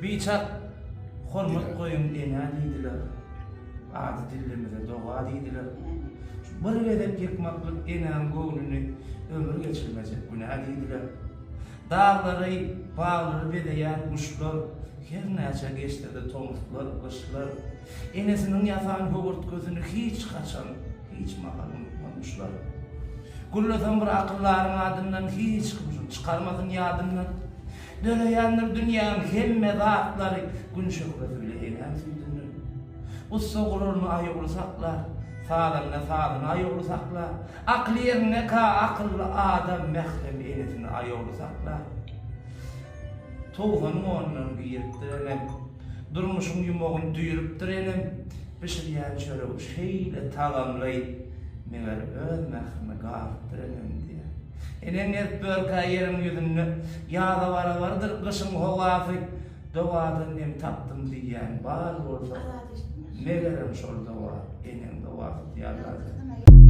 Biçak hormat goýuň enä diýdiler. Ady dillimize doga diýdiler. Şu bir gezek ýykmaklyk enäň göwnüni ömür geçilmejek günä diýdiler. Daglary, baglary bezeýän guşlar, her näçe geçse-de tomuslar, gyşlar, enesiniň ýasan höwürtgesini hiç haçan, hiç mahal unutmazmyşlar. Gürlesem bir akyldaryň adyndan hiç kim şuny çykarmasyn ýadyndan. Döreýändir dünýäň hemme zatlary Gün şöhlesi bile enäň süýdünden. Ussa guralyny aýawly saklar, Sazanda sazyny aýawly saklar. Akyly ýerindeka akylly adam mährem enesini aýawly saklar. Togsanyň onundan giripdir enem, Durmuşyň ýumagyny düýrüpdir enem. Bişirýän çöregi şeýle tagamly, Meger öz mährine galypdyr enem diýýär. Eneň gezip ýörkä ýeriň ýüzünde, Ýaza barabardyr gyşyň howasy, Dogadan nem tapdym diýýän bar bolsa, Megerem şol doga eneň dogasy diýýärler.